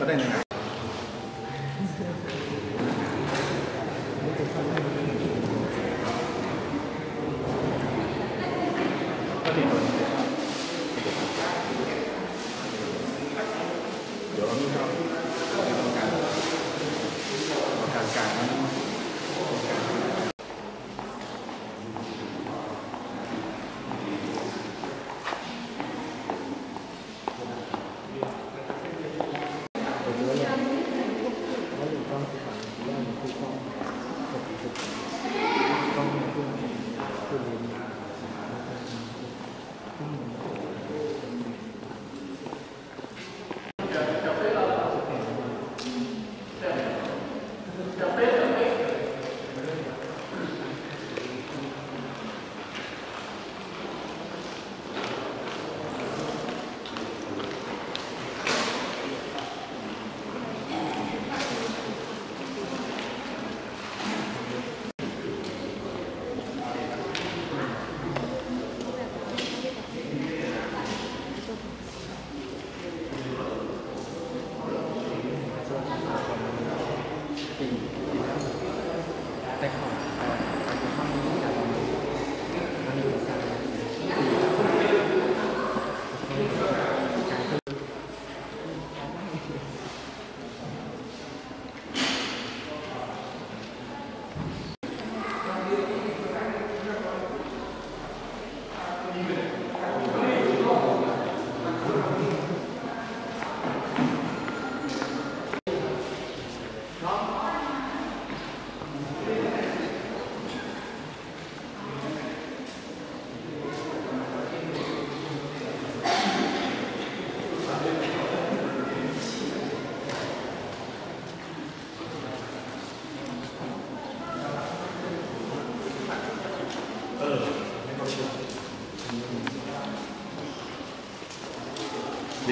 ລ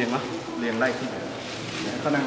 ຽງເນາະ ລຽງໄລ່ທີ່ເຂົານັ່ງ.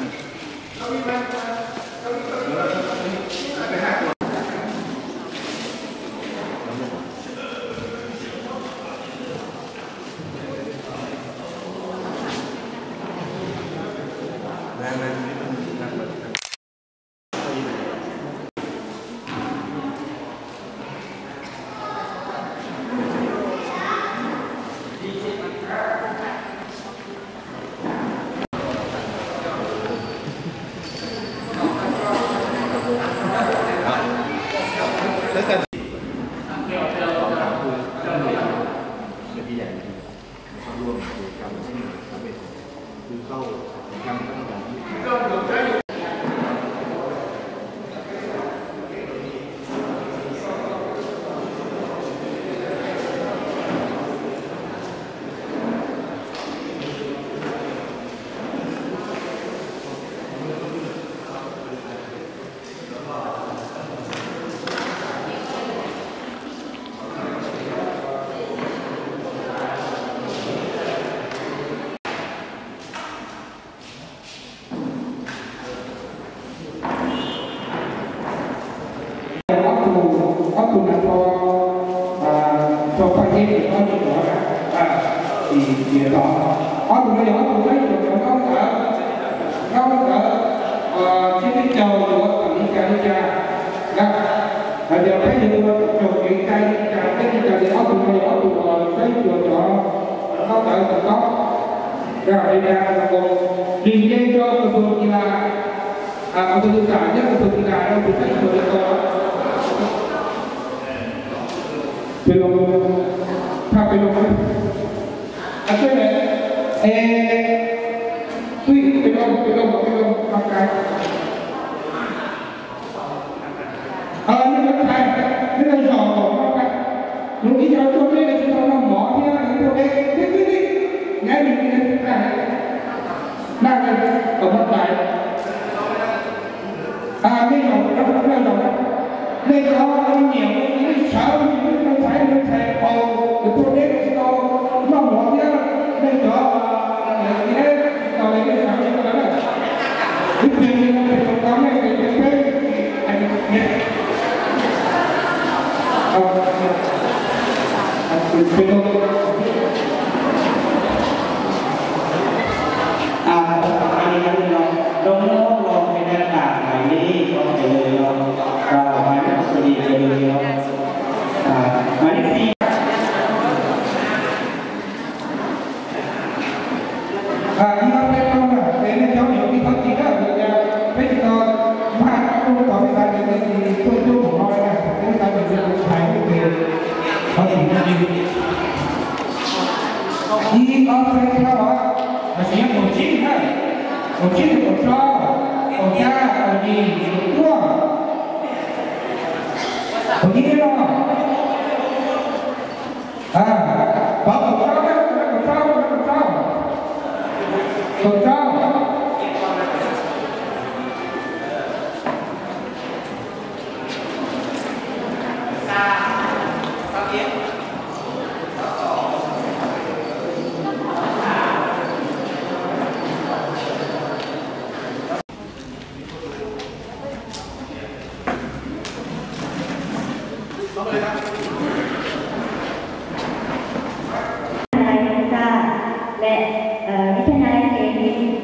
ນ້ອງໆລອງເປັນໜ້າຕາໝາຍເລກອອກໄປເລີຍເນາະ ວ່າໝາຍເລກພໍດີໄປເລີຍເນາະ ອ່າ ໝາຍເລກສີ່ ອ່າ ທີ່ວ່າໄປຕໍ່ນະ ເປັນເຈົ້າຢູ່ທີ່ເຂົາຈິງເດີ ເປັນຕໍ່ມາຕົວພິສາດເປັນທີ່ຊ່ວຍຈຸຂອງເຮົານະ ເປັນການເປັນເລື່ອງຂອງໄທເປັນເຂົາຈິງນະ ທີ່ເອົາໄປເຂົາວ່າ ອາຊີບຂອງຈິງນະ ຂອງຈິງຂອງເຈົ້າ ຂອງເຈົ້າ ຂອງຍິງ ຂອງຕົວ ຂອງຍິງເນາະ. ອ່າ ເປົາຕົວເຈົ້າເດີ ຕົວເຈົ້າ ຕົວເຈົ້າ ຕົວເຈົ້າ ແລະ ເອີ ວິທະຍາໄລເກມ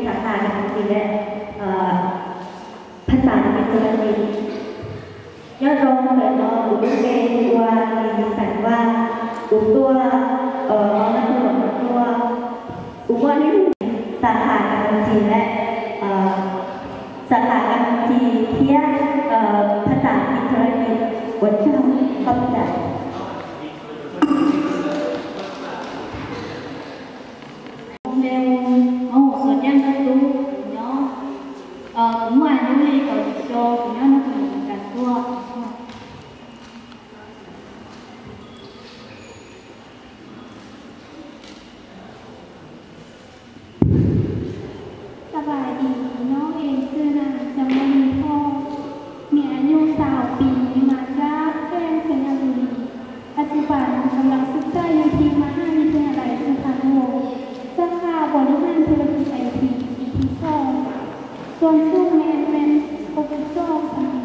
ສາຂາການບັນຊີ ແລະ ເອີ ພາສາອັງກິດ ທຸລະກິດ. ຍອດຮອງເດີນອງ ອຸດົມເດ ອຸວາ ລີ ສັນວາ ອຸຕົວ ເອີ ເອົານັກຕຳຫຼວດມາຕົວ ອຸຕົວໃນສາຂາການບັນຊີ ແລະ ເອີ ສາຂາການບັນຊີ ພຽກ ເອີ ພາສາອັງກິດ ທຸລະກິດ ບົດເຈົ້າ ຂອບໃຈ. ເລວ ໂອ້ ສວດຢ່າງກະຕຸເນາະ ເອີ ເມື່ອອາຍຸນີ້ເຂົາຊິໂຊ ເຂົາຍ້ອນນັກເຣີຍນກັນຕົວ. ສະບາຍດີ, ນ້ອງເອງຊື່ນາງ ຈຳມະນີ ທອງ ມີອາຍຸ ຊາວ ປີ, ມາຈາກແຂວງໄຊຍະບູລີ. ປັດຈຸບັນກຳລັງສຶກສາຢູ່ທີ່ມະຫາວິທະຍາໄລສຸພານຸວົງ ສາຂາບໍລິຫານທຸລະກິດໄອທີ ປີທີສອງ. ສ່ວນສູງແມ່ນແມັດ ຫົກສິບສອງຊັງຕີ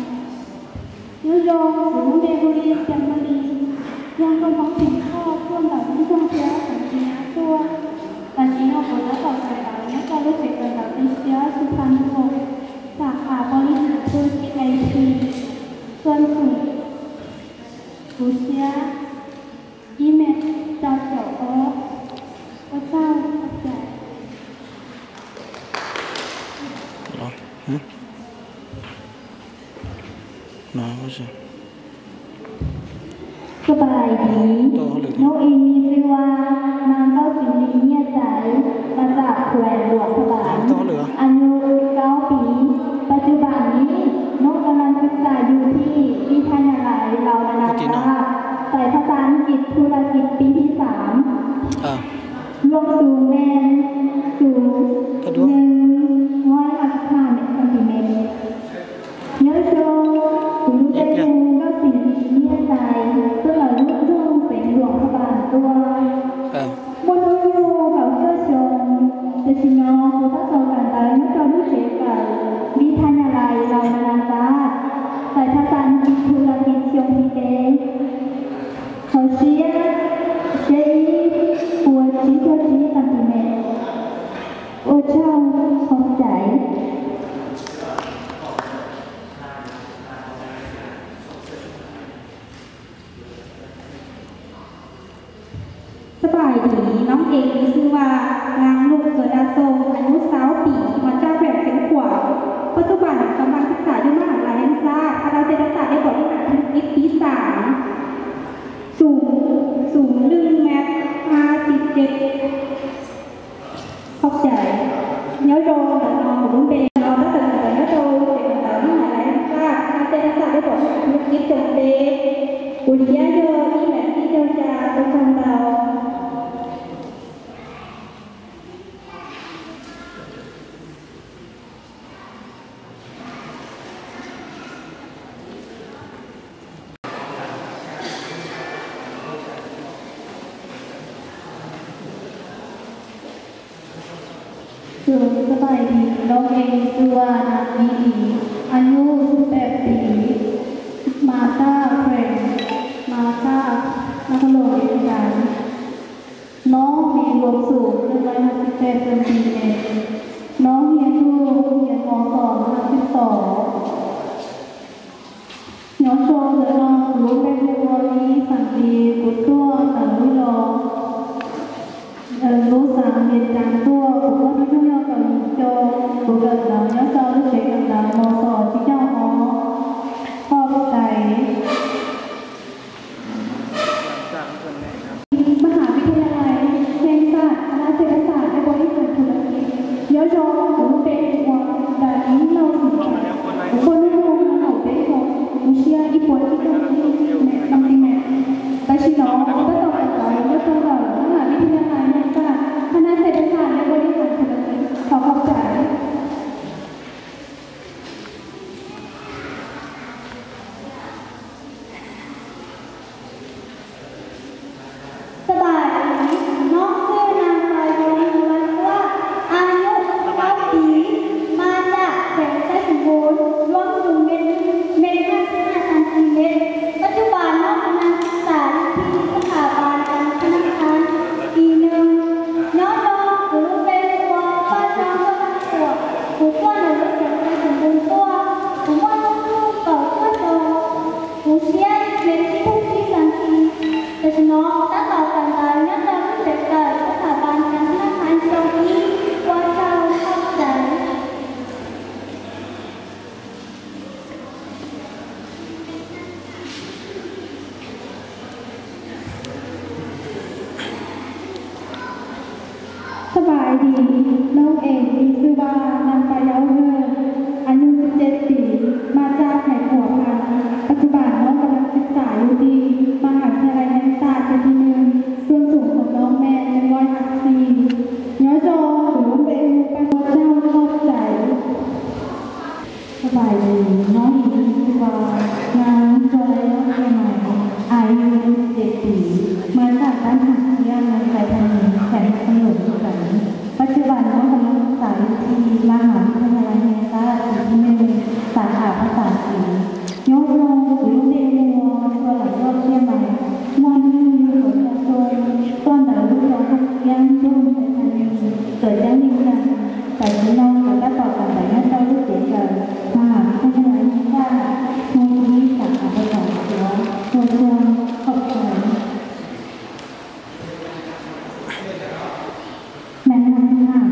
ແມັດ. ຍອດຮອງ ສູງເດບູລີ ແຊມມາລີ ຮຽນການຟັງເພງ ຂອບສ່ວນດາວເປັນຊ່ວງເທື່ອ ສັນຕິຍາຕົວ ຕາຈີນອກໂກຕາເຂົາສາຍດາວ ຍາກາລຸເປກກັນດາວເອເຊຍ ສຸພານຸວົງ ສາຂາບໍລິຫານທຸລະກິດໄອທີ. ສ່ວນສູງ ປູເຊຍ ອີແມັດ ຈາກເຈົ້າອອກ ພະເຈົ້າ ຂອບໃຈ. ເນາະ ຫຶ ເນາະ ວ່າຊັ້ນ. ສະບາຍດີ, ນ້ອງເອງມີຊື່ວ່າ ນາງເກົ້າສິນລີ ເນຍໄຊ ມາຈາກແຂວງຫຼວງພະບາງ, ອາຍຸສິບເກົ້າປີ. ປັດຈຸບັນນີ້ ນ້ອງກຳລັງສຶກສາຢູ່ທີ່ວິທະຍາໄລລາວນານາຊາດ ສາຍພາສາອັງກິດທຸລະກິດ ປີທີສາມ ລວມສູງແມ່ນສູງ ໜຶ່ງຮ້ອຍຫ້າສິບຫ້າຊັງຕີແມັດ. ຍອດຮອງ ຄູເຕງ ເກົ້າສິນລີ ເນຍໄຊ ເຊິ່ງອາຍຸເຖິງເປັນຫຼວງພະບາງຕົວ. ໝົດເຮົາຢູ່ເຂົາເຈົ້າຊົງ ແຕ່ຊິຍອມຜູ້ປະກອບການໄດ້ ຍອດຮອງ ເຈກາ ວິທະຍາໄລລາວນານາຊາດ ສາຍພາສາອັງກິດທຸລະກິດ ຊ່ວງທີເຕ ເຂົາເຊຍ ເຊອີ ປົວຈີໂທຈີ ຊັງຕີແມັດ. ໂອເຈົ້າ ຂອບໃຈ. ສະບາຍດີ, ນ້ອງເອງມີຊື່ວ່າ ນາງ ນຸກ ໂສດາຊົງ ອາຍຸ ຊາວ ປີ, ມາຈາກແຂວງຊຽງຂວາງ. ປັດຈຸບັນກຳລັງສຶກສາຢູ່ມະຫາວິທະຍາໄລແຫ່ງຊາດ ຄະນະເສດຖະສາດ ແລະ ບໍລິຫານທຸລະກິດ ປີສາມ. ສູງ ສູງ ໜຶ່ງແມັດຫ້າສິບເຈັດ. ຂອບໃຈ. ຍອດຮອງ ເດີນອງ ບຸນເບ ນອງ ຕັກກະນານ ຍອດຮອງ ເປັນກຳມະການ ມະຫາວິທະຍາໄລແຫ່ງຊາດ ຄະນະເສດຖະສາດ ແລະ ບໍລິຫານທຸລະກິດ ສົມເດດ ບຸນຍາໂຍ ອີແມັດ ອີເຊວຈາ ປະຈຳລາວ. ເຊີນ. ສະບາຍດີ, ນ້ອງເອງຊື່ວ່າ ນາງ ດີດີ ອາຍຸ ສິບແປດ ປີ, ມາຈາກແຂວງ ມາຈາກນະຄອນຫຼວງວຽງຈັນ. ນ້ອງມີຄວາມສູງ ໜຶ່ງຮ້ອຍຫ້າສິບແປດ ຊັງຕີແມັດ. ນ້ອງຮຽນຢູ່ໂຮງຮຽນ ມ. Nho chau ntau, nho, cu lô pê hu ua Li Sang Li, cu tua ntau Lu Lo, ơ, Lu Sang Hien Cang tua, cu tua ntau nho cau Li Cho, cu tua ntau nho chau Lu Che Cang ntau, mo so chi cau o. Khop cai. ມະຫາວິທະຍາໄລແຫ່ງຊາດ ຄະນະເສດຖະສາດ ແລະ ບໍລິຫານທຸລະກິດ ຍໍຢອງ ເປັນຫົວ ດານິ ເລົ່າສິນໄປ ຄົນຮູ້ເຮົາເປັນຂອງ ເຊຍ ອີປວນ ອີກຳຕິແມ ກຳຕິແມ ໄປຊິເນາະ ໄປຕໍ່ກັນໄປ ແລ້ວກໍເວົ້າ ມະຫາວິທະຍາໄລແຫ່ງຊາດ ຄະນະເສດຖະສາດ ແລະ ບໍລິຫານທຸລະກິດ ຂໍຂອບໃຈ. ສະບາຍດີ, ນ້ອງຊື່ນາງ ປາຍອງ ວອລະສະຫວາດ, ອາຍຸຊາວປີ, ມາຈາກແຂວງໄຊສົມບູນ, ລວມສູງແມ່ນ ແມ່ນຫ້າສິບຫ້າຊັນຕີແມັດ. ປັດຈຸບັນນ້ອງກຳລັງສຶກສາຢູ່ທີ່ສະຖາບັນການທະນາຄານປີໜຶ່ງ. ຍ້ອນນ້ອງ ໂຕລູກເປັນຫົວ ເພາະນ້ອງກຳລັງປວດ, ຜູ້ຕົວະໜູເສຍງໄປສົມບູນຕົວະ, ຜູ້ໝົດທຸກໆເຂົາຕົວະຈອງ. ຜູ້ເສຍເປັນທີ່ຜູ້ທີ່ສັງຄີ ແຕ່ສະໜອງຕາເຕົາກັນຕາຍ ຍ້ອນເຈົ້າໜ້າທີ່ໄປເກີດສະຖາບັນການທະນາຄານຈອງອີກວ່າເຈົ້າເຂົ້າໃຈ. ສະບາຍດີ, ນ້ອງເອງມີຊື່ວ່ານາງປາເຍົາເຮີ ອາຍຸສິບເຈັດປີ, ມາຈາກໄຫຂົວພັນ. ປັດຈຸບັນນ້ອງກຳລັງສຶກສາຢູ່ທີ່ມະຫາວິທະຍາໄລແຫ່ງຊາດເຂດທີໜຶ່ງ, ສ່ວນສູງຂອງນ້ອງແມ່ນໜຶ່ງຮ້ອຍຫ້າສິບສີ່. ຍ້ອນຈອງ ເປັນເອງໄປ ເຈົ້າຂອບໃຈ. ສະບາຍດີ, ນ້ອງມີຊື່ວ່າ ນາງ ໂຈໄລ ເຄໄມ ອາຍຸສິບເຈັດປີ, ມາຈາກບ້ານຫາດຊຽມ ເມືອງໄຊທານີ, ແຂວງນະຄອນຫຼວງວຽງຈັນ. ປັດຈຸບັນນ້ອງກຳລັງສຶກສາຢູ່ທີ່ມະຫາວິທະຍາໄລແຫ່ງຊາດປີທີໜຶ່ງ ສາຂາພາສາຈີນ. ຍ້ອນນ້ອງເປັນເດັກຫົວ ສ່ວນຫຼາຍຍອດເຊຍໃໝ່ ມ່ວນຊື່ຢູ່ຂົນເມືອງຊົງ ຕອນໃດລູກສາວຮັກແກ້ມ ເມືອງໄຊທານີ ເກີດຢ່າງຍິ່ງໃຫຍ່. ແຕ່ພີ່ນ້ອງກໍຕ້ອງການໄປເຮືອນເຈົ້າລູກເຕັມໃຈ ມະຫາວິທະຍາໄລແຫ່ງຊາດ ເມືອງທີ່ສາຂາປະຊາຊົນ ເພື່ອຄວາມຂອບໃຈ. ແມ່ນທ່ານ.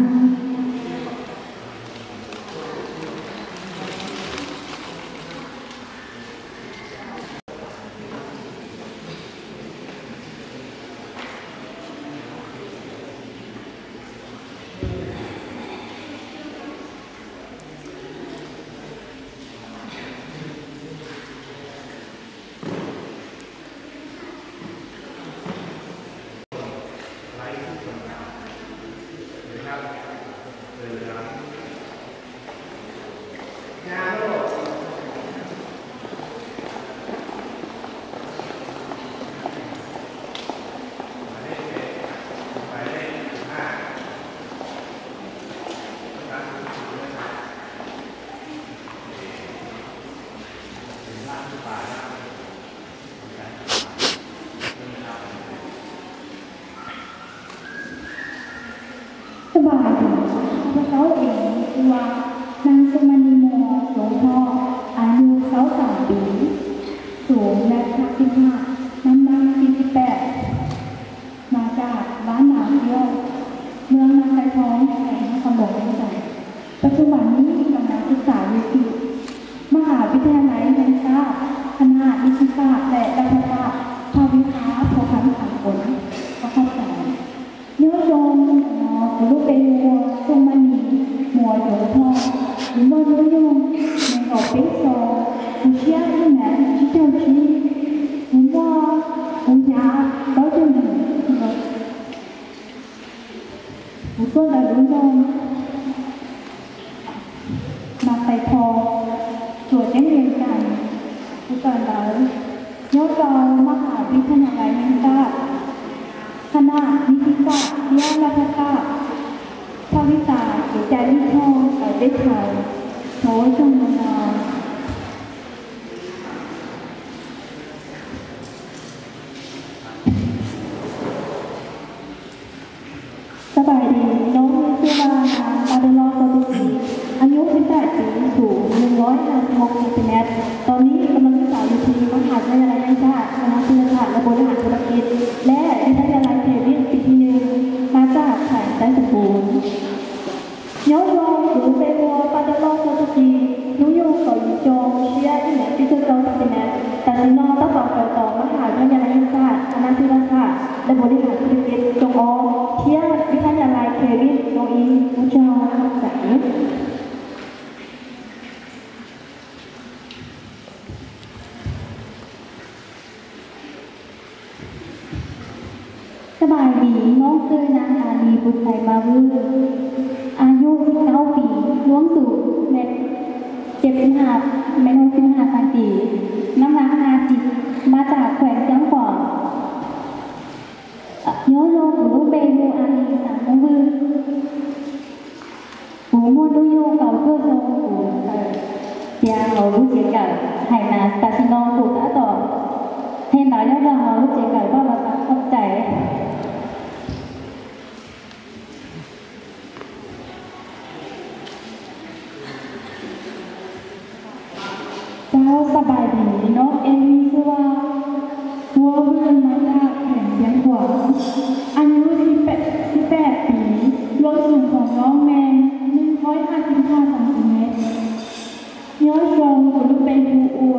ສະບາຍດີ, ຂ້າພະເຈົ້າເອງຊື່ວ່າ ນາງ ສຸມະນີ ມົວ ສົງເທາະ, ອາຍຸຊາວສາມປີ, ສູງແມັດຫ້າສິບຫ້າ, ນ້ຳໜັກສີ່ສິບແປດ, ມາຈາກບ້ານນາສ່ຽວ, ເມືອງນາຊາຍທອງ, ແຂວງນະຄອນຫຼວງວຽງຈັນ. ປັດຈຸບັນນີ້ກຳລັງສຶກສາຢູ່ທີ່ມະຫາວິທະຍາໄລແຫ່ງຊາດ ຄະນະນິຕິສາດ ແລະ ລັດຖະສາດ ພາກວິຊາພົວພັນສາກົນ. ຂໍຂອບໃຈ. ຍອດດອງ ເປັນຫົວ ສຸມະນີ ມົວ ຢົງທອງ ຫຼື ມົວ ໂຍໂຍງ ແມ່ນກໍເປັນຊອງ ຜູ້ເຊຍ ອີແມ່ນ ຈິເຈົ້າຈີ ຜູ້ມົວ ຜູ້ຍາ ເຕົ້າເຈົ້າໜຶ່ງ ຜູ້ຕົ້ນຕະລຸນດອງ ມາໄປພໍຕົວແຈ້ງວຽງຈັນ ຜູ້ຕອນເລົາ ຍອດເລົາມະຫາວິທະຍາໄລແຫ່ງຊາດ ຄະນະນິຕິສາດ ວິທະຍາລັດຖະສາດ ພາກວິຊາເອກະຈາລີກທອງ ປະເທດໄທ ໂທ ຈົ່ງມະນາວ. ສະບາຍດີ, ນ້ອງມີຊື່ວ່າ ນາງ ມາເດລອນ ໂຕຕຸຊີ ອາຍຸສິບແປດປີ, ສູງ ບໍລິຫານທຸລະກິດ ແລະ ວິທະຍາໄລເຄວິນປີທີໜຶ່ງ ມາຈາກແຂວງໄຊສົມບູນ. ໂຍໂຍ ຫຼື ເປໂວ ປາເຕໂລ ໂຊໂຕກີ ນູໂຍ ເກົາຫຼີຈົງ ເຊຍ ອີແມັດ ປິໂຕໂຕ ສະຕີແມັດ ຕາຊິໂນ ຕະຕອງ ເກີໂຕ ມະຫາວິທະຍາໄລແຫ່ງຊາດ ຄະນະເສດຖະສາດ ແລະ ບໍລິຫານທຸລະກິດ ຈົງໂອ ເຊຍ ວິທະຍາໄລເຄວິນ ໂນອີ ມຸຈອງ ຂອບໃຈ. ສະບາຍດີ, ນ້ອງຊື່ນາງ ອາລີ ບຸດໄຊມາວື ອາຍຸສິບເກົ້າປີ, ລວງສູງແມັດເຈັດສິບຫ້າ ແມັດຫົກສິບຫ້າຊັງຕີ, ນ້ຳໜັກຫ້າສິບ, ມາຈາກແຂວງຊຽງຂວາງ. ໂຍໂຍ ຫຼື ເປໂວ ອາລີ ສາມໂມງວື. ໂອ້ ມ່ວນດູຢູ່ເຂົາເກີດຊົງໂອ້ ເສຍເຂົາຮູ້ເສຍກະໄຫນາຕາຊິນອງໂຕຕາຕໍ່ ເຫັນດາວຍອດດາວເຮົາຮູ້ເສຍກະເວົ້າມາສັກຂອບໃຈ. ເຈົ້າ ສະບາຍດີ, ນ້ອງເອງມີຊື່ວ່າ ບົວວືນ ມາຈາກແຂວງຊຽງຂວາງ, ອາຍຸສິບແປດ ສິບແປດປີ, ລວງສູງຂອງນ້ອງແມ່ນໜຶ່ງຮ້ອຍຫ້າສິບຫ້າຊັງຕີແມັດ. ໂຍໂຊງ ຄູເປັນຄູອວ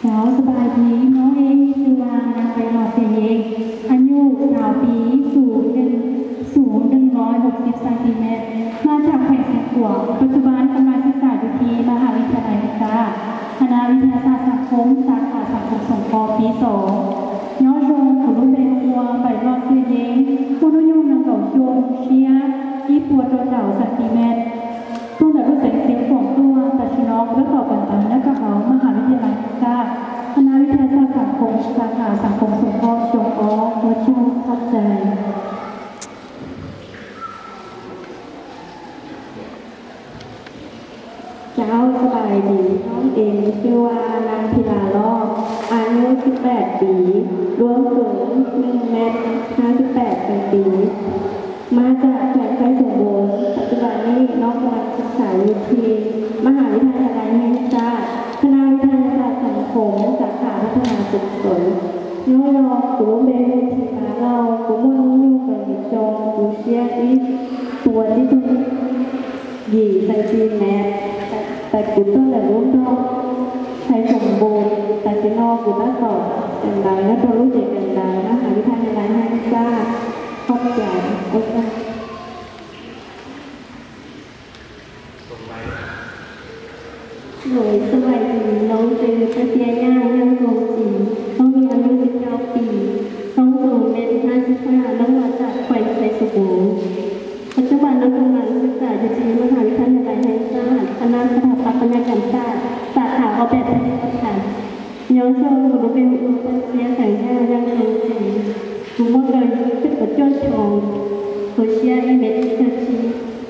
ເຈົ້າ ສະບາຍດີ, ນ້ອງເອງມີຊື່ວ່າ ນາງໄປຮອດ ເຊເຍງ, ອາຍຸຊາວປີ, ສູງໜຶ່ງ ສູງໜຶ່ງຮ້ອຍຫົກສິບຊັງຕີແມັດ, ມາຈາກແຂວງຊຽງຂວາງ, ປັດຈຸບັນກຳລັງສຶກສາຢູ່ທີ່ມະຫາວິທະຍາໄລແຫ່ງຊາດ ຄະນະວິທະຍາສາດສັງຄົມ ສາຂາສັງຄົມສົງເຄາະ ປີສອງ. ໂຍໂຊງ ຄູເປັນຄູອວ ໄປຮອດ ເຊເຢງ, ຜູ້ນຸຍົງນາງເກົາຊົງ ເຊຍ ອີປົວໂຕເຕົາຊັງຕີແມັດ. ຕົວແລກຮູ້ແສງສຽງຂອງຕົວ ຕາຊິນອກ ແລະ ເຂົ້າກັນຕາມແນວກະເຮົາ ມະຫາວິທະຍາໄລແຫ່ງຊາດ ຄະນະວິທະຍາສາດສັງຄົມ ສາຂາສັງຄົມສົງເຄາະ ຈົງອອກ ໂອຈູ ຂອບໃຈ. ເຈົ້າ ສະບາຍດີ, ນ້ອງເອງຊື່ວ່າ ນາງ ພິລາລອດ, ອາຍຸສິບແປດປີ, ລວງສູງໜຶ່ງແມັດຫ້າສິບແປດຊັງຕີ. ມາຈາກແຂວງໄຊສົມບູນ, ປັດຈຸບັນນີ້ນ້ອງກຳລັງສຶກສາຢູ່ທີ່ມະຫາວິທະຍາໄລແຫ່ງຊາດ ຄະນະວິທະຍາສາດສັງຄົມ ສາຂາພັດທະນາຊຸມຊົນ. ໂຍໂຍ ກູເປັນທີ່ມາເລົ່າ ກູມ່ວນຢູກະເລີຍຈອງ ກູເຊຍອີ ຕົວທີ່ທຸກ ຢີ ໄຊຕີແມັດ ແຕ່ ແຕ່ກູເຕີແລະລູກດອກ ໄຊສົມບູນ ແຕ່ຊິນອກກູຕາສອບ ເປັນໄດ ແລະ ຕົວລູກເຈກັນໄດ ມະຫາວິທະຍາໄລແຫ່ງຊາດ. ຂອບໃຈ. ໂອກາດ. ໂດຍ ສະບາຍດີ, ນ້ອງຊື່ ປະເຊຍຍາ ຍາງກົງຈິງ, ນ້ອງມີອາຍຸສິບເກົ້າປີ, ລວງສູງແມັດຫ້າສິບຫ້າ, ນ້ອງມາຈາກແຂວງໄຊສົມບູນ. ປັດຈຸບັນນ້ອງກຳລັງສຶກສາຢູ່ທີ່ມະຫາວິທະຍາໄລແຫ່ງຊາດ ຄະນະສະຖາປັດຕະຍະກຳສາດ ສາຂາອອກແບບຜະລິດຕະພັນ. ໂຍໂຊງ ຄູເປັນຄູປະເຊຍແຂວງຍາ ຍາງກົງຈິງ. ກູໝົດເລີຍ ເປັນກະຈົນທອງ ໂຊເຊຍ ອີເມດ ເຊີຊີ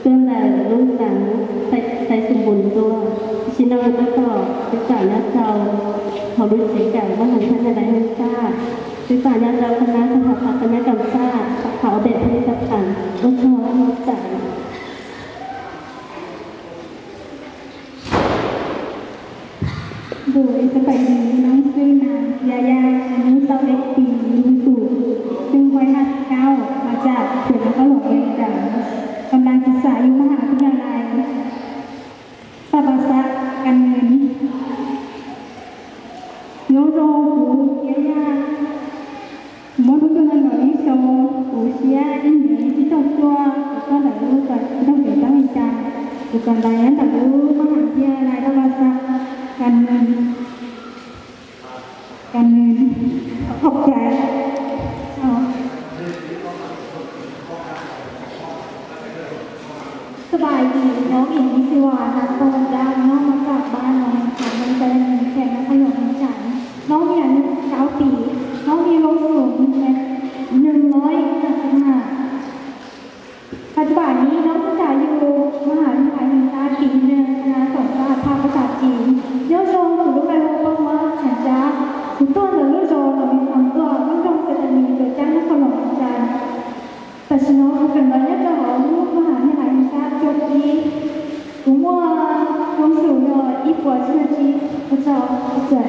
ເຕີນແລະລຸງສັງ ໄຊ ໄຊສົມບູນຕົວ ຊິນອກຕະຕໍ່ ສຶກສາຍາດເຈົ້າ ເຮົາລຸເຊກາ ມະຫາວິທະຍາໄລແຫ່ງຊາດ ສຶກສາຍາດເຈົ້າ ຄະນະສະຖາປັດຕະຍະກຳສາດ ສາຂາອອກແບບຜະລິດຕະພັນ ໂອໂຊນ ຂອບໃຈ. ໂດຍ ສະບາຍດີ, ນ້ອງຊື່ນາງ ຢາຢາ ອາຍຸຊາວເອັດປີ, ລວງສູງໜຶ່ງຮ້ອຍຫ້າສິບເກົ້າ, ມາຈາກເຂດນະຄອນຫຼວງວຽງຈັນ, ກຳລັງສຶກສາຢູ່ມະຫາວິທະຍາໄລ ປະພາສາການເງິນ. ໂຍໂຊງ ຄູ ຢາຢາ Monu tunan no iso, usia ini, ito tua, bukan lalu, bukan datang ikan, bukan layan lalu, ມະຫາວິທະຍາໄລພາສາການເງິນ ການເງິນ. ຂອບໃຈ. ສະບາຍດີ, ນ້ອງເອງມີຊື່ວ່າ ນາງ ໂຕນຈາງ, ນ້ອງມາຈາກບ້ານໜອງແມງຄຳ, ເມືອງໄຊຍະບູນ, ແຂວງນະຄອນຫຼວງວຽງຈັນ. ນ້ອງມີອາຍຸສິບເກົ້າປີ, ນ້ອງມີລວງສູງໜຶ່ງແມັດໜຶ່ງຮ້ອຍຫ້າສິບຫ້າ. ເຈົ້າ ເຈົ້າ ເຈົ້າ.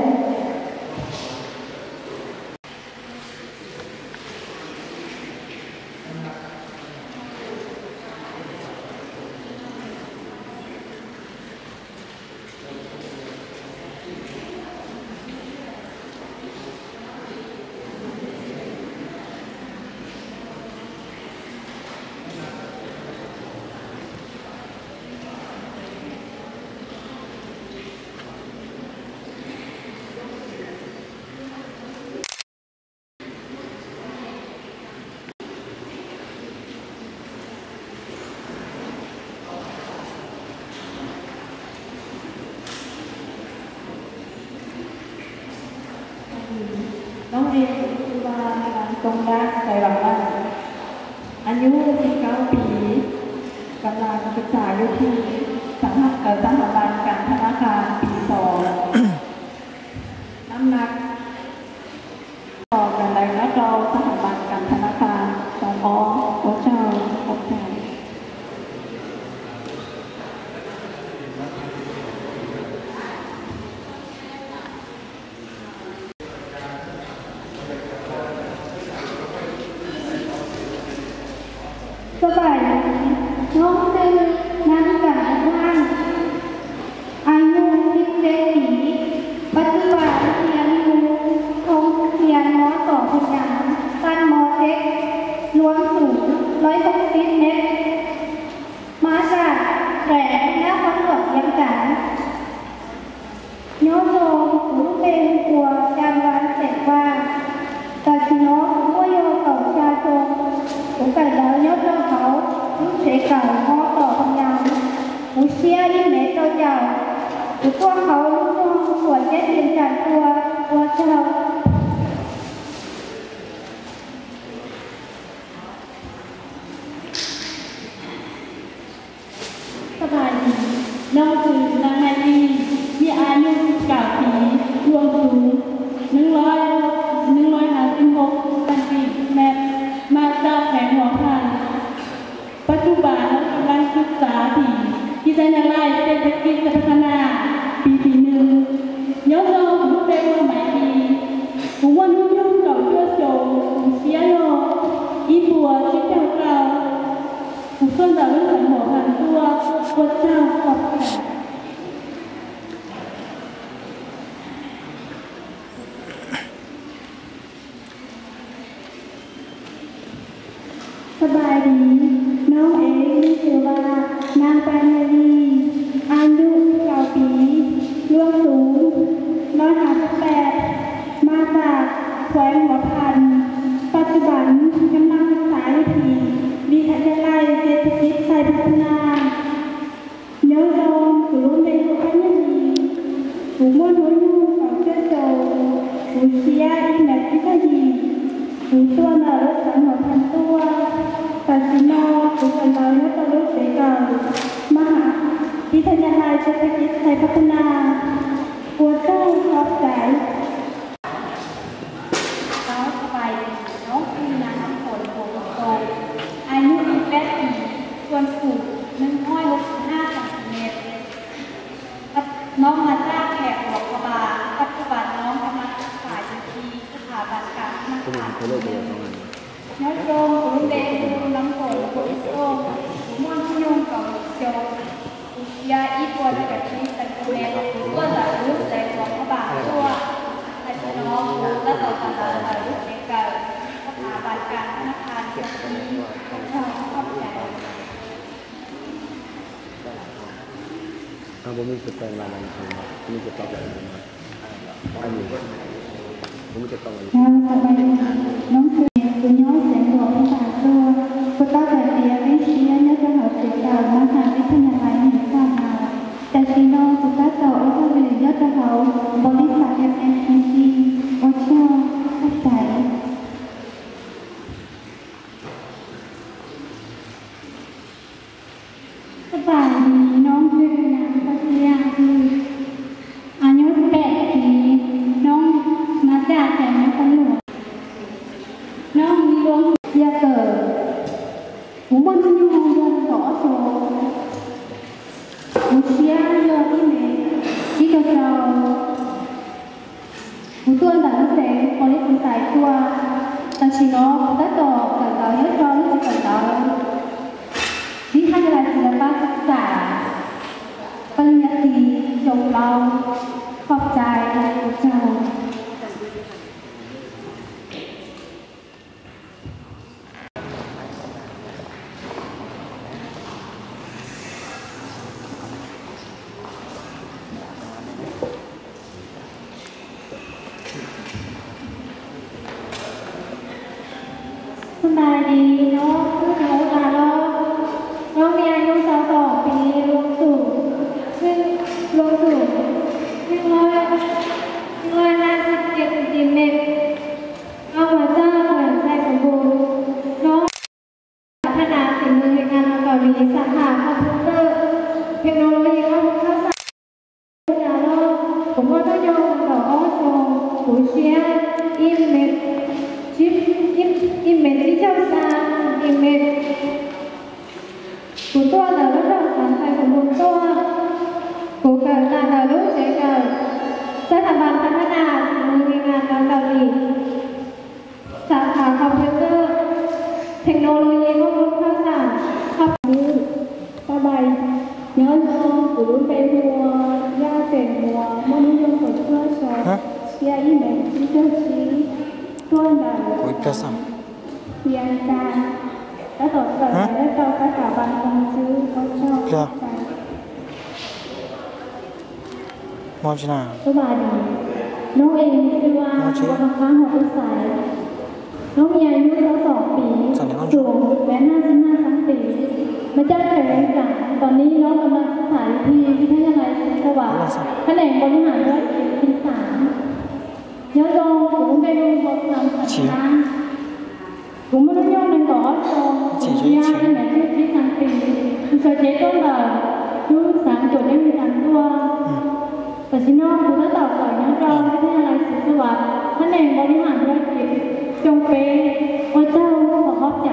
ນ້ອງເອງຊື່ວ່າ ນາງ ຊົງດາ ໄຊວັນ ອາຍຸສິບເກົ້າປີ ກຳລັງສຶກສາຢູ່ທີ່ສະຫະ ເອີ ສະຖາບັນການທະນາຄານປີສອງ ນ້ຳໜັກ ຕໍ່ກັນໄດ້ມາຕໍ່ສະຖາບັນການທະນາຄານສອງ ໂອ ເຈົ້າ ຂອບໃຈ. ສະບາຍດີ ນ້ອງຊື່ ນາງ ການວັນ ອາຍຸສິບເຈັດປີ ປັດຈຸບັນຮຽນຢູ່ໂຮງຮຽນ ມສ ພະຍາ ຊັ້ນ ມ.ເຈັດ ລວມສູງຮ້ອຍຫົກສິບແມັດ ມາຈາກແຂວງນະຄອນຫຼວງວຽງຈັນ. ຍໍຈອງ ຄູເປັນຄົວ ຈານວັນ ແສງວ່າ ກາຊິໂນ ໂມໂຍ ເກົາຊາຊົງ ໂອໄກດາວ ຍໍຈອງເຮົາ ລຸເຊເກົາ ຫໍຕໍ່ພະຍາ ອູເຊຍ ອິເມໂຕເຈົ້າ ອຸຕົວເຮົາ ລຸໂນ ຂົວເຈັດ ວຽງຈັນຕົວ ຕົວເຈົ້າ. ສະບາຍດີ ນ້ອງຊື່ ນາງ ນາຍລີ ມີອາຍຸສິບເກົ້າປີ ລວມສູງໜຶ່ງຮ້ອຍ ໜຶ່ງຮ້ອຍຫ້າສິບຫົກຊັນຕີແມັດ ມາຈາກແຂວງຫົວພັນ. ປັດຈຸບັນກຳລັງສຶກສາທີ່ວິທະຍາໄລເສດຖະກິດ ແລະ ພັດທະນາ ປີທີໜຶ່ງ. ຍໍຈອງ ຄູເປັນຄົວ ໄມຕີ ຄູມ່ວນຮຸ່ນຍົງ ເກົາເທື່ອໂຈ ຄູເຊຍໂຍ ອີປົວ ຊິເຈົ້າເກົ່າ ຜູ້ສ່ວນດາວລຶກສັນຫົວພັນຕົວ ພວກເຈົ້າຂອບໃຈ. ສະບາຍດີ ນ້ອງເອງມີຊື່ວ່າ ນາງ ປານຍາລີ ອາຍຸສິບເກົ້າປີ ລວງສູງໜຶ່ງຮ້ອຍຫ້າສິບແປດ ມາຈາກແຂວງຫົວພັນ ປັດຈຸບັນກຳລັງສຶກສາຢູ່ທີ່ວິທະຍາໄລເສດຖະກິດໄຊພັດທະນາ. ຍອງຍອງ ກູລຸມເບກູປາຍານີ ກູມ່ວນໂຮຍູ ເກົາເຊື້ອໂຈ ກູເຊຍ ອີແມັດ ອີຊາດີ ກູຊວນ ລາລົດ ສັນຫົວພັນຕົວ ປາຊິໂນ ກູກັນເລົາ ຍອດຕະລຸເສເກົາ ມະຫາວິທະຍາໄລເສດຖະກິດໄຊພັດທະນາ ພວກເຈົ້າຂອບໃຈ. ເຈົ້າ ສະບາຍດີ ນ້ອງຊື່ນາງນ້ຳຝົນ ໂພວິໂຊ ອາຍຸສິບແປດປີ ສ່ວນສູງໜຶ່ງຮ້ອຍຫົກສິບຫ້າຊັນຕີແມັດ ນ້ອງມາຈາກແຂວງຫຼວງພະບາງ ປັດຈຸບັນນ້ອງກຳລັງສຶກສາຢູ່ທີ່ສະຖາບັນການທະນາຄານແຫ່ງຊາດລາວ. ຍອດໂຍມ ຄູເດ ຄູນ້ຳຝົນ ໂພວິໂຊ ຄູມ່ວນ ຄູຍອງ ເກົາໂຈ ເຊຍ ອີປວນ ແລະ ກະທີ ສັນຕິແມັດ ຕົວຫຼາຍລຸດ ແລະ ຂອງພະບາງຕົວ ໃຫ້ພີ່ນ້ອງ ແລະ ຕໍ່ກັນລາວ ຫຼາຍລຸດ ໃນການສະຖາບັນການທະນາຄານ ຂອບໃຈ. ເຮົາບໍ່ມີຈຸດແປງລາຍງານ ບໍ່ມີຈຸດຕອບແບບນີ້. ເຈົ້າ ສະບາຍດີ ນ້ອງຊື່ ບຸນຍອດ ແສງບົວ ພາສາຕົວ ໂຄຕາແບບເອເອເຊຍ ຍອດທະຫານເສກາ ມະຫາວິທະຍາໄລແຫ່ງຊາດລາວ ແຕ່ຊີໂນ ໂຄຕາເຈົ້າ ເອເວີເວ ຍອດທະຫານ ບໍລິສັດ ເອັມເອັມອີຊີ ໂອເຊຍ ຂອບໃຈ. ສະບາຍດີ ນ້ອງຊື່ນາງ ປັດຊະຍາ ອາຍຸສິບແປດປີ ນ້ອງມາຈາກແຂວງນະຄອນຫຼວງ. ສະ ສະເຊໂນ ແລະ ຕໍ່ ການເອົາຍອດເຈົ້າ ທີ່ການເອົາ ວິທະຍາໄລສິລະປະສຶກສາ ປະລິນຍາຕີ ຈົບເອົາ. ຂອບໃຈເຈົ້າ. ສະບາຍດີເນາະ ຊື່ ໂນຕາໂລ ນ້ອງມີອາຍຸ ຊາວສອງປີ ລວງສູງ ໜຶ່ງ ລວງສູງ ໜຶ່ງຮ້ອຍ ໜຶ່ງຮ້ອຍຫ້າສິບເຈັດເຊັນຕີແມັດ. ນ້ອງມາຈາກແຂວງໄຊສົມບູນ. ນ້ອງ ພັດທະນາຝີມືແຮງງານຂອງເກົາຫຼີ ສາຂາຄອມພິວເຕີ ເທັກໂນໂລຢີ ຂໍ້ມູນຂ່າວສານ ດາວໂລກ ຜົມວ່າຕ້ອງຍົກຕໍ່ອອໂຊ ໂອເຊຍ ອິມເມດ ຈິບ ອິມ ອິມເມດ ດິຈິຕອນ ອິມເມດ ໂກຕົວະ ດາວໂລກ ສາຂາຄອມພິວເຕີ ໂກກາຕາ ດາວໂລກ ເຈກາ ສະຖາບັນພັດທະນາຝີມືແຮງງານຂອງເກົາຫຼີ. ສາຂາຄອມພິວເຕີ ເທັກໂນໂລຢີ ຂໍ້ມູນຂ່າວສານ ຄັບ ສະບາຍ ຍອນໂຍ ກຸລຸເປຫົວ ຢາເສງຫົວ ມໍນິຍົງກົດເພື່ອຊອ ເຊຍອີເມນ ຊີເຈີຊີ ຕົວນດາ ໂກຍກະຊຳ ວຽງຈັນ ແລະ ຕໍ່ ແລະ ຕໍ່ສະຖາບັນຄົງຈື່ ຂອງເຈົ້າ. ມອງຊະນາ ສະບາຍດີ ນ້ອງເອງຊື່ວ່າ ມອງຊະນາ ວັດນະຄາ ຫົວອຸໄສ ນ້ອງມີອາຍຸ ຊາວສອງປີ ສູງ ແມັດ ຫ້າສິບຫ້າຊັງຕີ ມາຈາກແຂວງວຽງຈັນ. ຕອນນີ້ນ້ອງກຳລັງສຶກສາຢູ່ທີ່ວິທະຍາໄລໄຊສະຫວັດ ຂະແໜງບໍລິຫານທຸລະກິດປີສາມ ຍອດລົງ ເປັນໂຮງຮຽນ ການ ກຸມມະນຸຍົງ ແລະ ກໍອອດໂຊ ເຊຍ ແລະ ເຈັດປີ ປີສາມປີ ເຊຍ ເຈັດ ຕົ້ນດາວ ຢູ່ສາມໂຈດ ໃນວຽງຈັນຕົວະ ປາຊີໂນ ຄູລະຕາວ ຍອດເຈົ້າ ວິທະຍາໄລໄຊສະຫວັດ ຂະແໜງບໍລິຫານທຸລະກິດ ຈົງເປ ໂອເຈົ້າ ຂໍຂອບໃຈ.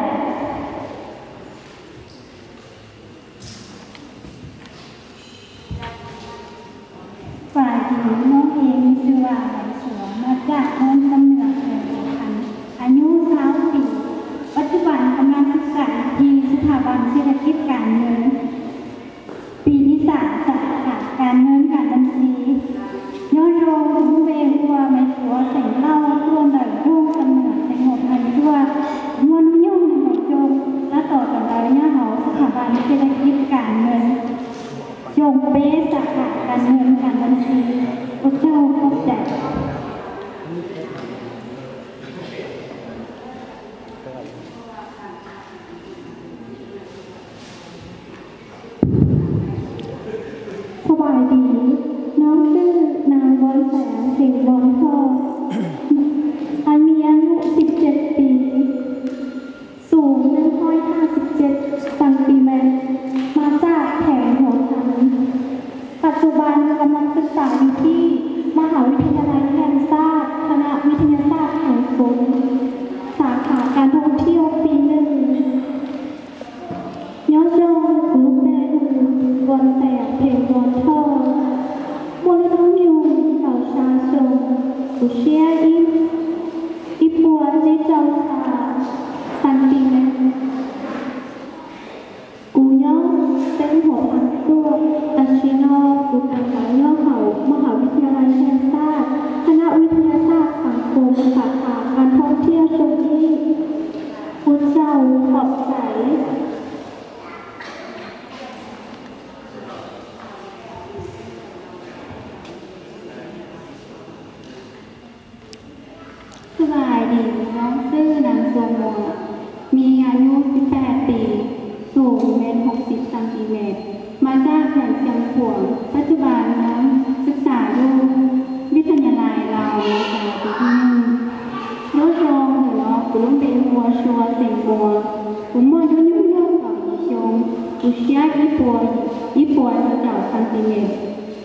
ສະບາຍດີ ນ້ອງເອງມີຊື່ວ່າ ໄຫສວນ ມາຈາກເມືອງຊຳເໜືອ ແຂວງຫົວພັນ ອາຍຸຊາວປີ ປັດຈຸບັນກຳລັງສຶກສາຢູ່ທີ່ສະຖາບັນເສດຖະກິດການເງິນ ປີທີສາມ ສາຂາການເງິນການບັນຊີ. ຍອດໂຮງ ເວຫົວ ໄມໂຄ ເສັງເລົ່າ ຕົວໃດໂຮງ ຕຳເໜືອ ເສັງຫົວພັນ ຕົວ ມວນຍົງ ໄມໂຄ ລະຕໍ່ກັນໄດ້ຍາເຮົາ ສະຖາບັນເສດຖະກິດການເງິນ ຈົງເປ ສາຂາການເງິນການບັນຊີ. ພວກເຈົ້າຂອບໃຈ. ສະບາຍດີ ນ້ອງຊື່ນາງ ບອນແສງ ເພັງບອນທອງ ອາ ມີອາຍຸສິບເຈັດປີ ສູງໜຶ່ງຮ້ອຍຫ້າສິບເຈັດຊັງຕີແມັດ ມາຈາກແຂວງຫົວພັນ. ປັດຈຸບັນກຳລັງສຶກສາຢູ່ທີ່ມະຫາວິທະຍາໄລແຫ່ງຊາດ ຄະນະວິທະຍາສາດສັງຄົມ ສາຂາການທ່ອງທ່ຽວປີໜຶ່ງ. ຍອດຍົງ ກຸລຸເປຫູ ກອນແສບ ເພັງກອນທອງ ມວນທອງຍຸງ ເກົາຊາຊົງ ກູເຊຍ ອິ ອິປວນ ຈີເຈົ້າຊາ ຊັງຕີແມັດ. ກູຍໍ ເຕັງຫົວພັນຕົວ ຕາຊີນໍ ກູຕັງກາຍຍໍເຂົາ ມະຫາວິທະຍາໄລແຫ່ງຊາດ ຄະນະວິທະຍາສາດສັງຄົມ ສາຂາການທ່ອງທ່ຽວຊົງອີກ. ພວກເຈົ້າຂອບໃຈ. ສະບາຍດີ ນ້ອງຊື່ນາງ ຊວງມົວ ມີອາຍຸສິບແປດປີ ສູງແມັດຫົກສິບຊັງຕີແມັດ ມາຈາກແຂວງຊຽງຂວາງ. ປັດຈຸບັນນ້ອງສຶກສາຢູ່ວິທະຍາໄລລາວອາເມລິກາປີທີໜຶ່ງ. ໂດຍຕຣົງ ເດີນອກ ກຸລຸມເປັນຫົວຊົວເສັງບົວ ກຸມມອນດຸນຍຸງຍົງ ເກົາມີຊົງ ກູເຊຍ ອີປວນ ອີປວນ ເກົາຊັງຕີແມັດ.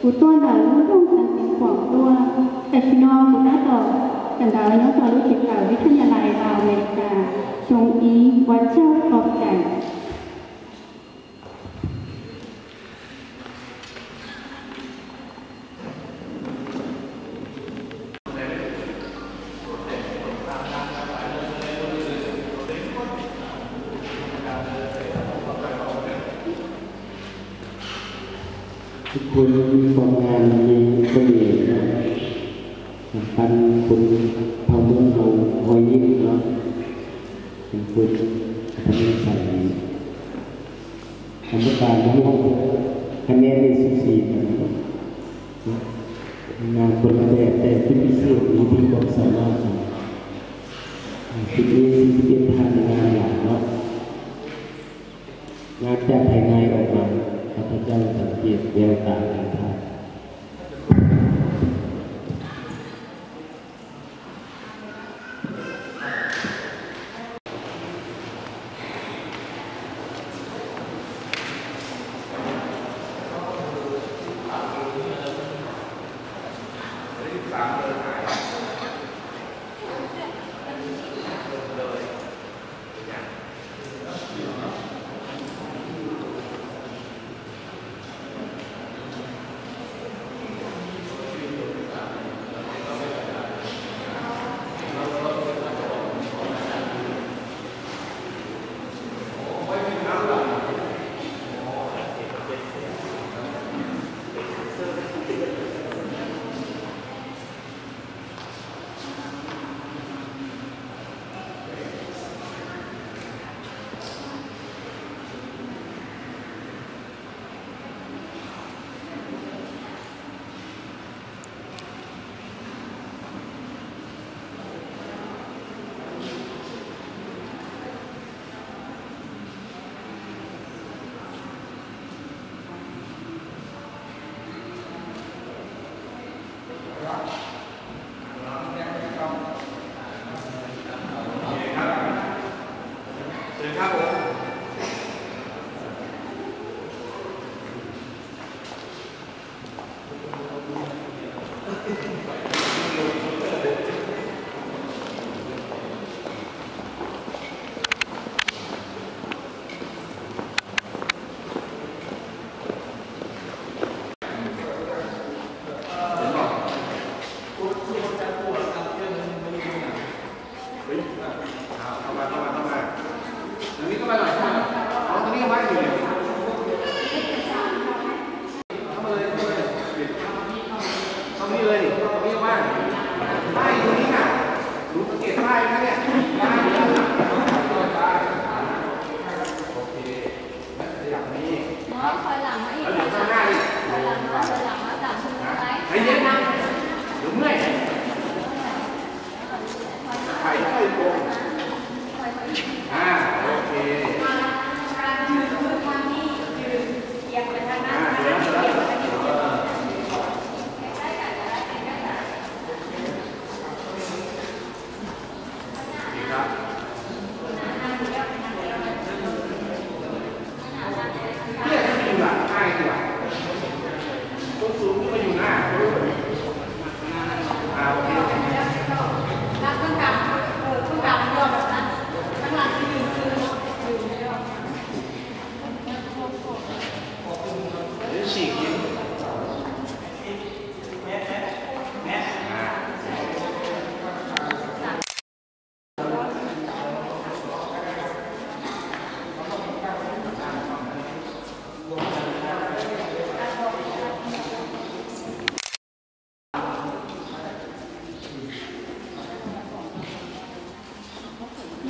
ກູຕົວເດີນອກ ລຸງສັງສິງຂວາງຕົວ ແຕ່ຊິນອກກູຕາຕໍ ສັນດາວຍອດຕໍ່ລຸກເຂດເກົ່າ ວິທະຍາໄລລາວອາເມລິກາ ຊົງອີ ພວກເຈົ້າຂອບໃຈ. ທຸກຄົນມີຄວາມງາມ ມີສະເໜ່ເນາະ ສຳຄັນຄົນເຜົ່າມົ້ງເຮົາຮອຍຍິ້ມເນາະ ເປັນຄົນອັດທະຍາໄສດີ ກຳມະການມາຮ່ວມ ຄະແນນນີ້ສູສີກັນເນາະ ງາມຄົນລະແບບ ແຕ່ຈຸດພິເສດຢູ່ທີ່ຄວາມສາມາດ ຈຸດນີ້ສີ່ສິບເອັດທ່ານ ງາມຫຼາຍເນາະ. ງາມຈາກພາຍໃນອອກມາ ຂ້າພະເຈົ້າສັງເກດແວວຕາຂອງທ່ານ.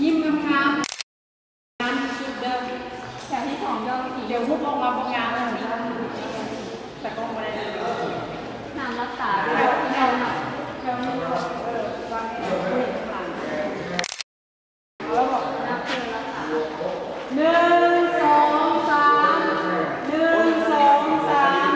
ຍິ້ມງາມໆ ງາມທີ່ສຸດເດີ. ແຖວທີສອງ ດຽວ ດຽວຮູບອອກມາບໍ່ງາມ ຕາກ້ອງບໍ່ໄດ້ເລີຍ. ຫ້າມຫຼັບຕາດ້ວຍ. ໜຶ່ງ ສອງ ສາມ ໜຶ່ງ ສອງ ສາມ.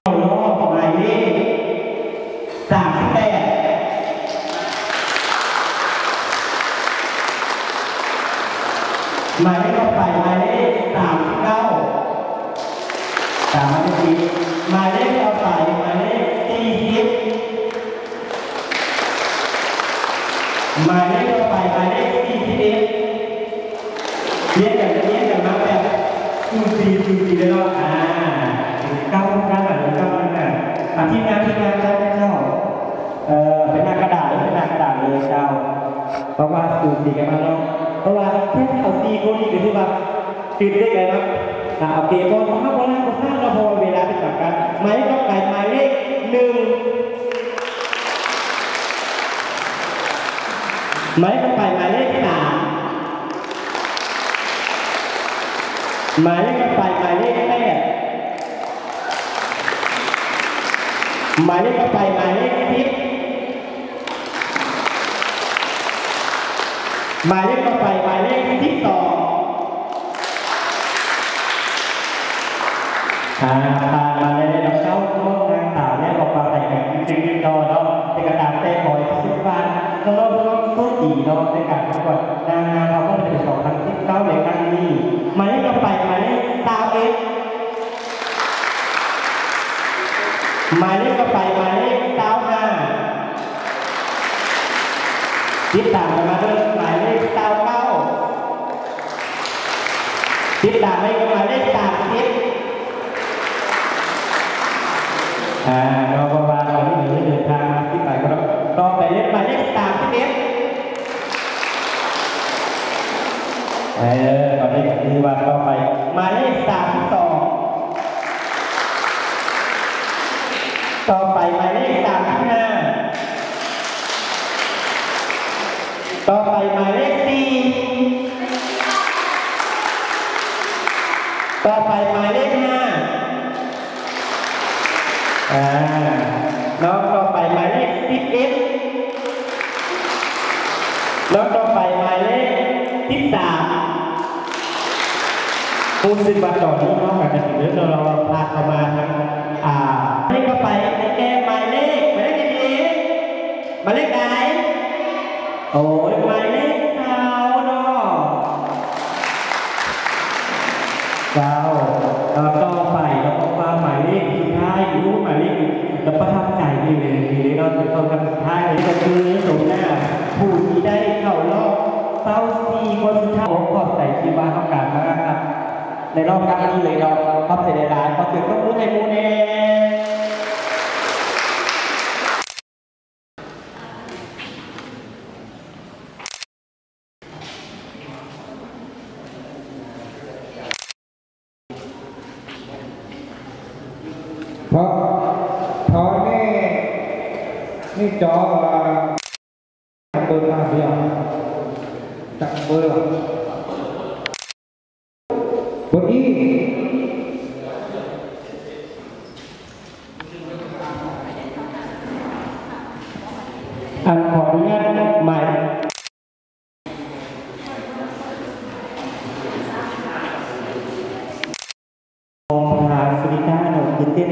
ເຂົ້າຮອບໝາຍເລກສາມສິບແປດ. ໝາຍເລກຕໍ່ໄປ ໝາຍເລກສາມສິບເກົ້າ. ຕາມມາຕິດໆ. ໝາຍເລກຕໍ່ໄປ ໝາຍເລກສີ່ສິບ. ໝາຍເລກຕໍ່ໄປ ໝາຍເລກສີ່ສິບເອັດ ລຽນກັນ ລຽນກັນມາແບບສູສີ ສູສີເລີຍເນາະ. ອ່າ ເກົ້ານຳກັນ ເກົ້ານຳກັນ. ອ່າ ທີມງານ ທີມງານ ເຈົ້າ ເຈົ້າ ເອີ ເປັນໜ້າກະດາດເລີຍ ເປັນໜ້າກະດາດເລີຍເຈົ້າ. ເພາະວ່າສູສີກັນມາເນາະ ເພາະວ່າແຄ່ເຂົາສີ່ຄົນນີ້ກໍຖືວ່າຕື່ນເຕັ້ນແລ້ວເນາະ. ອ່າ ໂອເຄ ບໍ່ ເຮົາບໍ່ລ້າບໍ່ຊ້າເນາະ ເພາະວ່າເວລາເປັນຈຳກັດ. ໝາຍເລກຕໍ່ໄປ ໝາຍເລກໜຶ່ງ ໝາຍເລກຕໍ່ໄປ ໝາຍເລກສາມ ໝາຍເລກຕໍ່ໄປ ໝາຍເລກແປດ ໝາຍເລກຕໍ່ໄປ ໝາຍເລກສິບ ໝາຍເລກຕໍ່ໄປ ໝາຍເລກສິບສອງ. ອ່າ ຜ່ານມາໄດ້ແລ້ວເນາະ ເກົ້ານ້ອງນາງສາວ ແລ້ວອອກມາໃສ່ກັນຈິກໆຕໍ່ເນາະ. ແຕ່ກໍຕາມແຕ່ ຂໍໃຫ້ສຸກວານ ນ້ອງໆ ໂຊກດີເນາະ ໃນການປະກວດນາງງາມເຮົາ ຂອງປີສອງພັນສິບເກົ້າໃນຄັ້ງນີ້. ໝາຍເລກຕໍ່ໄປ ໝາຍເລກຊາວເອັດ ໝາຍເລກຕໍ່ໄປ ໝາຍເລກຊາວຫ້າ ຕິດຕາມກັນມາເດີ ໝາຍເລກຊາວເກົ້າ ຕິດຕາມໄປກັບໝາຍເລກສາມສິບ. ອ່າ ເນາະ ເພາະວ່າຕອນນີ້ເດີນທາງມາສິບປາຍຄົນເນາະ. ຕໍ່ໄປເລີຍ ໝາຍເລກສາມສິບເອັດ ເອີ ຕອນນີ້ກໍຄືວ່າຕໍ່ໄປ ໝາຍເລກສາມສິບສອງ ຕໍ່ໄປໝາຍເລກສາມສິບຫ້າ ຕໍ່ໄປໝາຍເລກສີ່ ຕໍ່ໄປໝາຍເລກຫ້າ ອ່າ ນ້ອງຕໍ່ໄປໝາຍເລກສິບເອັດ ນ້ອງຕໍ່ໄປໝາຍເລກສິບສາມ. ຮູ້ສຶກວ່າຕອນນີ້ເຮົາກໍຈະເລີ່ມແລ້ວເນາະ ພາດເຂົ້າມາທາງ ອ່າ ໝາຍເລກຕໍ່ໄປ ໄດ້ແກ່ໝາຍເລກ ໝາຍເລກໃດດີ? ໝາຍເລກໃດ? ໂອ້ຍ ໝາຍເລກຊາວເນາະ ຊາວ. ເອີ ຕໍ່ໄປເນາະ ເພາະວ່າໝາຍເລກສຸດທ້າຍ ໂອ້ ໝາຍເລກ ແລ້ວປະທັບໃຈນີ້ເລີຍ ນີ້ເລີຍເນາະ ເປັນສອງທ່ານສຸດທ້າຍເລີຍ ກໍຄືສົມໜ້າຜູ້ທີ່ໄດ້ເຂົ້າລອບຊາວສີ່ຄົນສຸດທ້າຍ. ຂອບໃຈທີ່ວ່າເຮົາການມາຄັບ ໃນລອບຄັ້ງນີ້ເລີຍເນາະ. ຂອບໃຈຫຼາຍໆ ຂໍສຽງຕົບມືໃຫ້ໝູ່ແດ່. ເພາະ ເພາະນີ້ ນີ້ຈອວ່າ ເປີດມາດຽວ ຈັກເປີດ ເປີດອີກ ອັນ ຂໍອະນຸຍາດໝາຍ ຂອງປະທານສຸລິຕາເນາະ ຕື່ນເຕັ້ນ.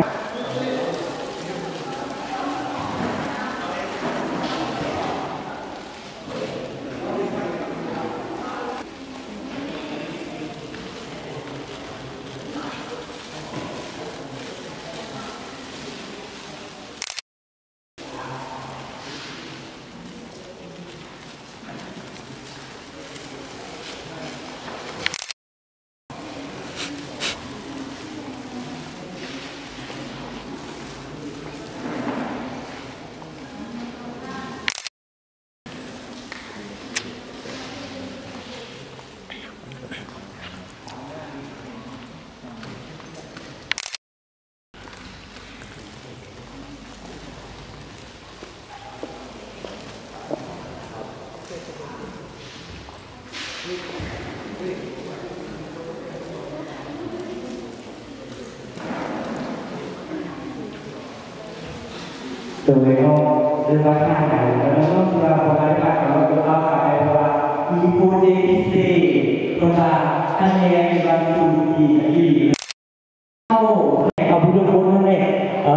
ໂດຍເນາະ ຫຼືວ່າທາງໃດກໍໄດ້ເນາະ ທີ່ວ່າບໍ່ໄດ້ຮັບການອະນຸຍາດ ເພາະວ່າມີໂປຣເຈກພິເສດ ເພາະວ່າຄະແນນທີ່ວ່າສູສີອີ່ຫຼີ. ເອົາ ເອົາຜູ້ທຸກຄົນຫັ້ນແຫຼະ ເອີ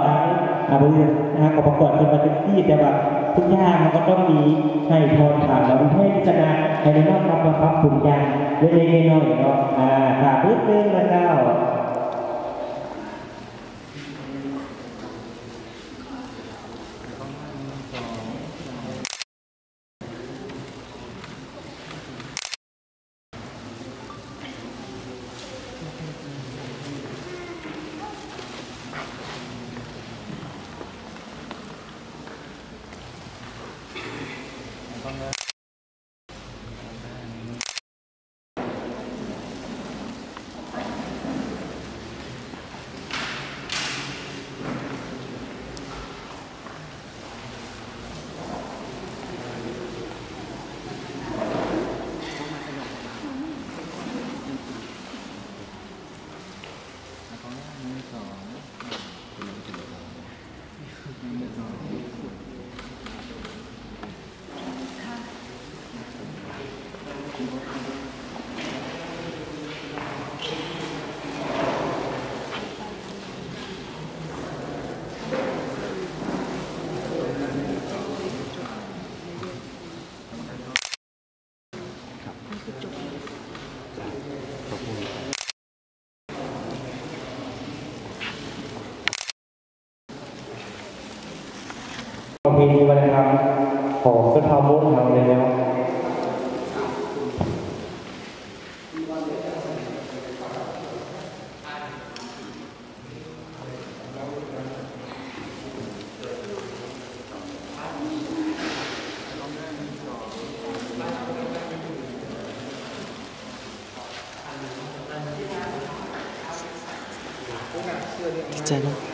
ທາງ ອ່າ ບໍລິສັດຫາກອງປະກອບເພິ່ນວ່າຈັ່ງຊີ້ ແຕ່ວ່າທຸກຢ່າງມັນກໍຕ້ອງມີໃຫ້ຜ່ອນຜັນ ແລ້ວມີແທ້ທີ່ຊະນະ ໃຫ້ໄດ້ນ້ອມນຳມາປັບປຸງຢ່າງເລັກໆນ້ອຍໆເນາະ. ອ່າ ຖ້າບຶດໜຶ່ງນະເຈົ້າ. ດີໃຈນຳ.